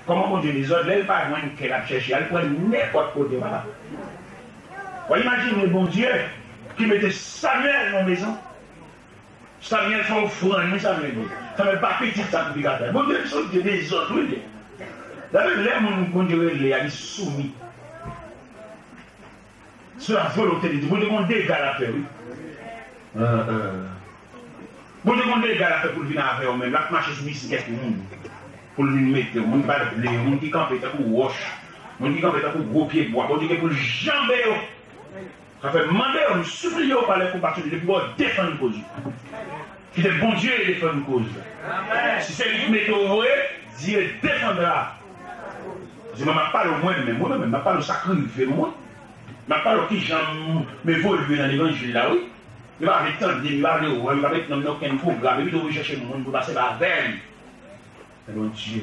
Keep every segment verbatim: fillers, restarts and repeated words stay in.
Kòman Bondye dezòd? Lè l pa jwenn kè l ap chèche a, l pran nenpòt kote, papa. W a imajine Bondye ki mete Samyèl nan mezon. Samyèl fè ofrann, wi, Samyèl di. Samyèl pa pitit sakrifikateur. Bondye se yon Dye dezòd, wi, li ye. Dayè, lè moun Bondye rele a, li soumi. Sou la volonte de Dye. Bondye gon dega l ap fè, wi. Euh, euh. Bondye gon dega l ap fè pou l vin avè w menm. L ap mache sou biskèt moun. Pou l vin mete w. Moun ki pa t vle yo. Moun ki kanpe tankou wòch. Moun ki kanpe tankou gwo pye bwa. Bondye gen pou l janbe yo. Sa fè m mande w, m sipliye w pa lè konpasyon de Dye pou w defann koz ou. Kite Bondye defann koz ou. Si se li ki mete w vre, Dieu défendra. Paske mwen, m ap pale w mwen menm, mwen menm, m ap pale w sa k rive mwen. M ap pale w kijan m evolye nan levanjil la, wi. Yo pa vle tande m, yo pa vle wè m, yo pa met non m nan okenn pwogram, yo pito vle chèche moun pou pase pa avè m. Men Bondye.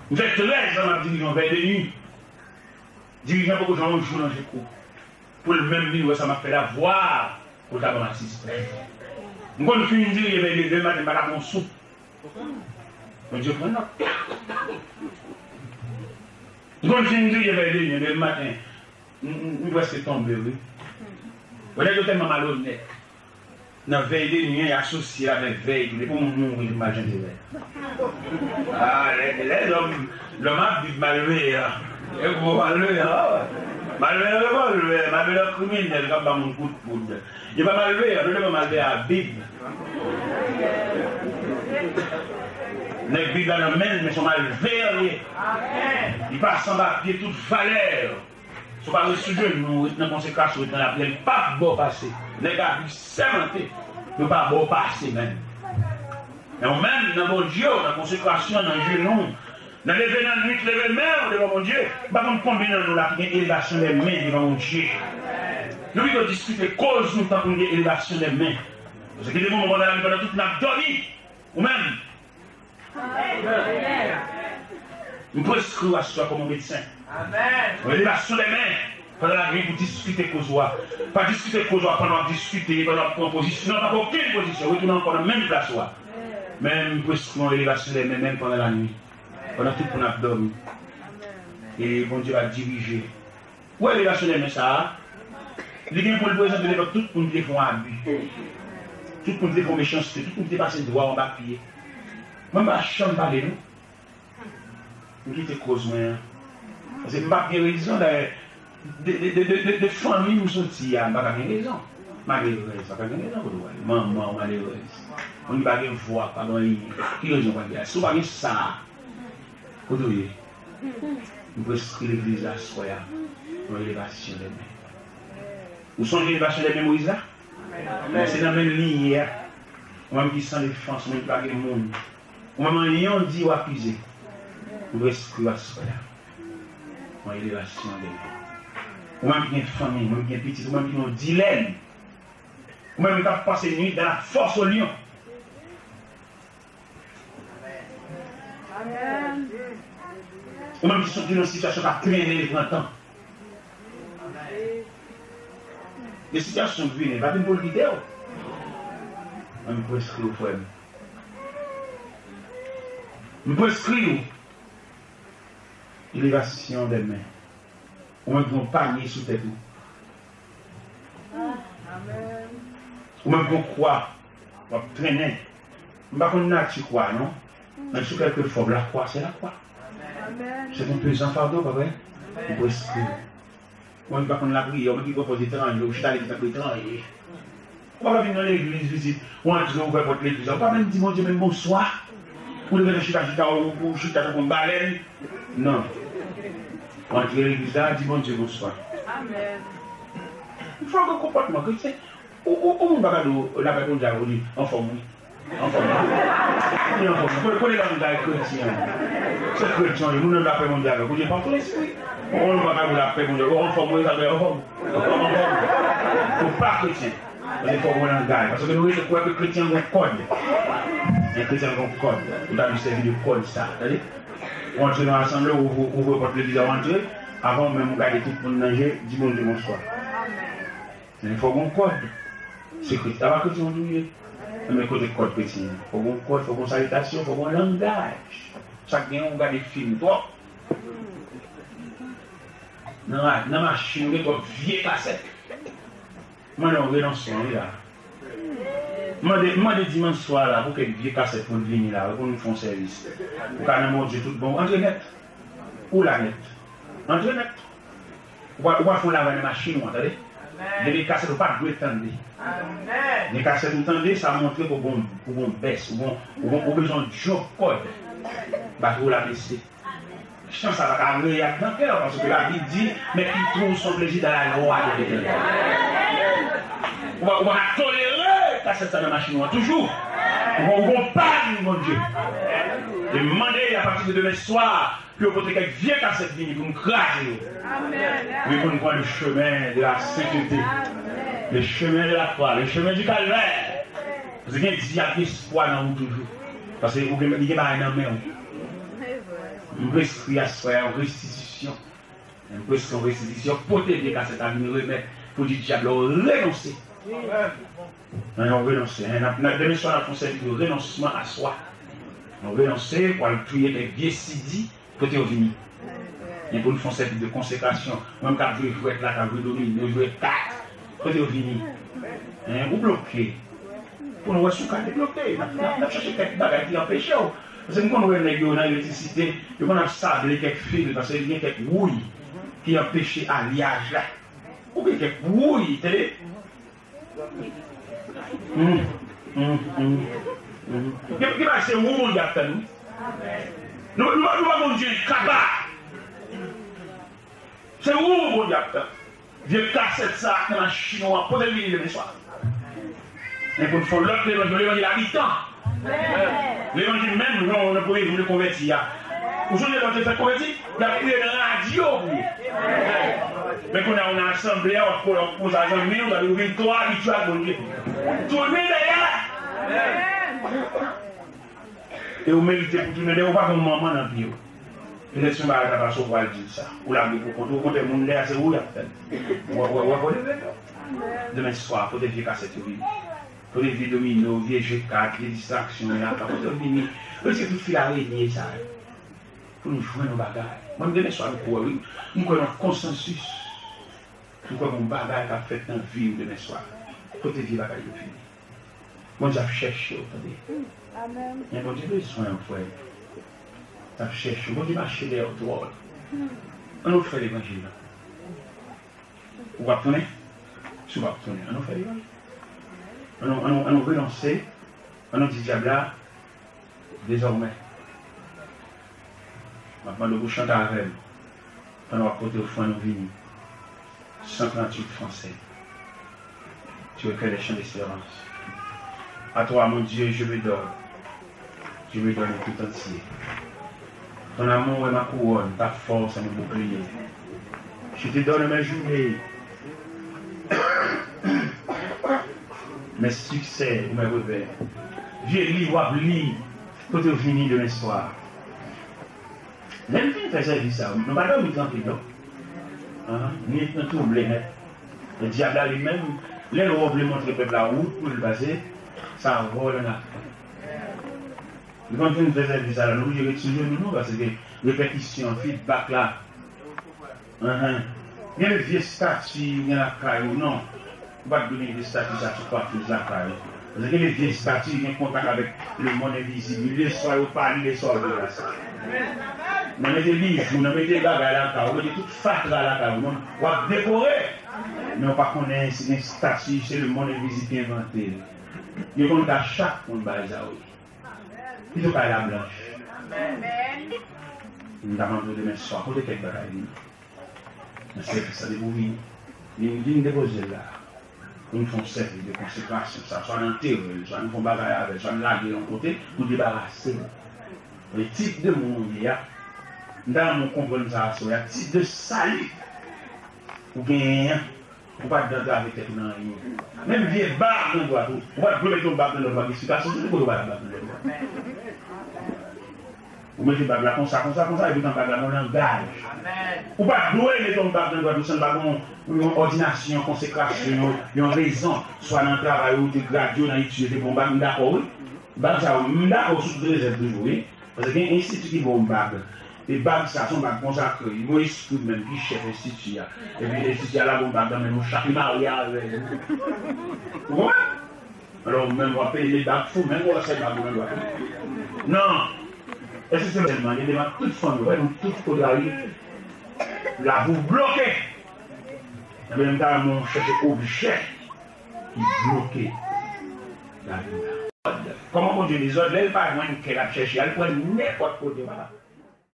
M fè trèz an m ap dirije yon vèy de nwi. Dirijan poko jwenn yon jou nan je kou. Pou l menm vin wè sa m ap fè la, vwa pou l ta ban m asistans. M konn fin dirije vèy de nwi, demen maten m pa ka pran yon soup. Bondye pran nòt. M konn fin dirije vèy de nwi, demen maten, m, m, m prèske tonbe, wi. Bon, nèg yo tèlman malonèt. Nan vèy de nwi an, y asosye avèk vèy tou. Depi yon moun mouri, li mal chante vèy. Ah, lè, lè lòm, lòm ap viv malveyan. E gwo malveyan, ah. Malveyan revòlvè, malveyan kriminèl k ap ba moun kout poud. Yo pa malveyan, nou te pa malveyan a Bib. Nèg Bib la nan men l, men se yon malveyan li ye. Li pa sanba pye tout valè. Si w pa ret sou jenou w, ret nan konsekrasyon, ret nan lapriyè, li p ap ba w pase. Nèg la vin sèmante, yo pa ba w pase menm. Men ou menm, nan Bondye w, nan konsekrasyon, nan jenou w, nan leve nan nwit, leve men w devan Bondye, m pa konn konbyen nan nou la ki gen elevasyon de men devan Bondye. Nou pito diskite koz nou tankou n gen elevasyon de men. Paske gen de moman pandan lannwit, pandan tout n ap dòmi, ou menm, M preskri w aswè kòm yon medsen. Yon elevasyon de men pandan lannwit pou diskite koz ou a. Pa diskite koz ou a pandan w ap diskite, pandan w ap pran pozisyon. Non, pa pran okenn pozisyon. Retounen ankò nan menm plas ou a. Men m preskri yon elevasyon de men menm pandan lannwit. Pandan tout moun ap dòmi. E Bondye va dirije. Ou wè elevasyon de men sa a, li gen pou l prezante devan tout moun ki te fè yon abi. Tout moun ki te fè yon mechanste, tout moun ki te pase dwa anba pye. Mwen m pa janm pale non. M kite koz mwen an. Paske m p ap gen rezon dayè. De, de, de, de, de, de fanmi m soti a, m pa ka gen rezon. Malerèz, pa ka gen rezon kote w ale. Manman w malerèz. Moun ki pa gen vwa, pa gen anyen. Ki rezon w pral gen la? Si w pa gen sa, kote w ye? M preskri legliz la aswè a. Yon elevasyon de men. Ou sonje elevasyon de men Moyiz la? Men se nan men l li ye a. Ou menm ki san defans, ou menm ki pa gen moun. Ou menm anyen w di yo akize. M preskri w aswè a. Yon elevasyon de men. Ou menm ki gen fanmi, ou menm ki gen pitit, ou menm ki gen yon dilèm. Ou menm k ap pase nwit dans la fosse aux lions. Ou menm ki soti nan sitiyasyon k ap trennen, li pran tan. Gen sitiyasyon k vini, pa vin pou l kite w. Mwen, m preskri w, frè m. M preskri w. Elevasyon de men. Ou menm ki gen yon panye sou tèt ou. Ou menm ki gen yon kwa w ap trennen. M pa konn nati kwa non. Men sou kèlke fòm, lakwa se lakwa. Se yon pezan fado, pa vre? Ou preskri. Ou menm ki pa konn lapriyè, ou menm ki pran pòz etranje, ou chita legliz tankou etranje. Ou pa ka vin nan legliz vizit, ou antre, ou ouvè pòt legliz la, ou pa menm di Bondye menm bonswa. Ou leve nan chita, chita, ou, ou chita tankou yon balèn. Non. Ou antre legliz la, di Bondye bonswa. Amèn. Fò gen konpòtman kretyen. Ou, ou, ou moun pa ka di w lapè Bondye avè w, ou di anfòm wi. Anfòm wi. Ou di anfòm wi. Kote, kote la moun ka kretyen? Se kretyen, moun nan lapè Bondye avè w, ou di pa kretyen wi. Ou moun pa ka di w lapè Bondye, ou anfòm wi, sa vle anfòm. Ou pa kretyen. Mwen fò mwen langay. Paske nou rete kwè ke kretyen gon kòd. Men kretyen gon kòd. Ou ta dwe sèvi de kòd sa. Tande? Ou antre nan asanble, ou ouvri, ouvri pòt legliz la, ou antre. Avan ou menm ou gade tout moun nan je, di Bondye bonswa. Men fò gon kòd. Se kretyen. Sa pa kretyen ou ye. Men kote kòd kretin an? Fò gon kòd, fò gon salitasyon, fò gon langaj. Sa k gen, ou gade fim twòp. Nan, nan machin, ou gen twòp vye kasèt. Mande yon renonsman, wi la. Mande, mande dimanch swa la pou kèk vye kasèt pou l vini la, pou nou fè yon sèvis. Ou ka nan Bondye tout bon, antre nèt. Ou la nèt. Antre nèt. Ou pa, ou pa fè yon lavay nan machin ou an, tande? Gen de kasèt ou pa dwe tande. Gen kasèt ou tande, sa montre ke ou gon, ou gon bès, ou gon, ou gon, ou bezwen yon djòk kòd. Batri w la bese. Chan sa pa ka reyèl nan kè w, paske Labib di, mais qu'il trouve son plaisir dans la loi de l'Éternel. Ou pa, ou pa ka tolere kasèt sa nan machin ou an toujou. Ou gon, ou gon pa vin Bondye. E mande apati de demen swa, pou yo pote kèk vye kasèt vini pou n kraze yo. Wi, pou n pran le chemin de la sainteté, le chemin de la croix, le chemin du calvaire. Paske gen dyab gen espwa nan ou toujou. Paske ou gen, li gen bagay nan men ou. M preskri aswè a yon restitisyon. M preskri yon restitisyon. Pote vye kasèt la vin remèt pou di dyab la ou renonse. Nan yon renonse. Nan, nan demen swa, n ap fè yon sèvis de renonsman aswè. Yon renonse pou al touye kèk vye sidi. Kote yo vini? Men pou n fè yon sèvis de konsekrasyon. Mwen m k ap jwe jwèt la, k ap jwe domino, jwe kat. Kote yo vini? Hein, ou bloke. Pou nou wè si w ka debloke. N ap, n ap, n ap chèche kèk bagay ki anpeche w. Paske m konn wè nèg yo nan elektrisite, yo konn ap sable kèk fil, paske gen kèk wouy ki anpeche alyaj la. Ou gen kèk wouy, tande? Hum, hum, hum, hum. Gen, gen bagay se ou Bondye ap tann, wi. Nou, nou, nou pa Bondye kaba. Se ou Bondye ap tann. Vye kasèt sa ak nan machin ou an, pote l vini demen swa. Men pou n fè yon lòt levanjil, levanjil abitan. Levanjil menm, non, nan premye jou de konvèti a. Ou sonje lè w te fèk konvèti? Y ap kriye nan radyo pou yo. Men kounye a, ou nan asanble a, w ap kole, w ap poze a zanmi w, gade ou vin twò abitye ak Bondye. Tounen dèyè! E ou merite pou tounen dèyè, ou pa gen manman nan pye w. Petèt se yon bagay ta pase, ou pral di l sa. Ou lage pou kont ou, okontrè, moun dèyè a, se ou y ap tann. Ou wè, ou wè, ou wè, ou wè. Demen swa, pote vye kasèt yo vini. Pote vye domino, vye je kat, vye distraksyon, y ap pote yo vini. Retire tout fil arenye sa yo. Pou nou jwenn yon bagay. Mwen, m demen swa, m kwè, wi. M kwè nan konsansis. M kwè gon bagay k ap fèt nan vi w demen swa. Pote vye bagay yo vini. Bondye ap chèche w, tande. Men Bondye bezwen w, frè. L ap chèche w. Bondye mache dèyè w twò. Ann nou fè levanjil la. Ou p ap tounen? Si w p ap tounen, ann nou fè levanjil. Ann nou, ann nou, ann nou renonse. Ann nou di dyab la, dezòmè, m ap mande w pou w chante avè m pandan w ap pote ofrann ou vini. Cent trente-huit français. Tu recueilles les chants d'espérance. À toi, mon Dieu, je me donne. Je me donne tout entier. Ton amour est ma couronne, ta force est mon bouclier. Je te donne mes journées, mes succès ou mes revers. Vye liv w ap li, kote w vini demen swa. Lè n fin fè sèvis sa, nou pa dòmi trankil, non. An, nwit nan twouble nèt. E dyab la, li menm, lè l wè w vle montre pèp la wout pou l pase, sa vòlè n ap fè. Li konn fin fè sèvis sa la, nou oblije ret sou jenou nou, paske repèkisyon, feedback la. Enhen. Gen de vye estati ou gen lakay ou, non. Ou pa t dwe gen vye estati sa sou kwafèz lakay ou. Paske gen de vye estati gen kontak avèk lemonn envizib. Li lè swa yo pa li, lè swa yo deplase. Nan mete bijou, nan mete bagay lakay ou, mete tout fatra lakay ou, non. W ap dekore. Men w pa konnen si gen estati, se lemonn envizib ki envante l. Yo konn ka chak moun bay sa yo. Pito kay la blanch. M ta mande w demen swa, pote kèk bagay vini. Nan sèvis sa, depi w vini, vin, vin depoze l la. Pou nou fè yon sèvis de konsekrasyon sa, swa n antere l, swa nou fè yon bagay avè l, swa n lage l yon kote pou debarase l. E tip de moun ou ye a, m ta renmen w konprann sa aswè a, tip de sali ou genyen an, ou pa t dwe antrave tèt ou nan anyen. Menm vye bab nan dwat ou, ou pa t dwe mete yon bab nan dwat ou, pa gen eksplikasyon, se kote ou pa t bab nan dwat ou. Ou mete bag la konsa, konsa, konsa, epi tan bag la gen yon langaj. Ou pa dwe mete yon bag nan dwèt ou san bag yon, yon òdinasyon, yon konsekrasyon, yon, yon rezon. Swa nan travay ou te gradye, nan etid, te bon bag, m dakò, wi. Bag sa yo, m dakò sou tout rezèv toujou, wi. Paske gen enstiti ki ba w bag. E bag sa, se yon bag konsakre. Gon espri menm ki chèf enstiti a. Epi enstiti a lage yon bag nan men nou chak, li marye avè l. Ou konprann? Alò, ou menm w ap peye bag fou, menm w ap fè bag ou nan dwèt ou. Non! E se sèlman, gen devan tout fanmi, wè, nou tout kote la, wi. Lavi w bloke! Ebyen, m ta renmen w chèche objè ki bloke lavi w la. Kòman Bondye dezòd? Lè l pa jwenn kè l ap chèche a, l pran nenpòt kote, papa.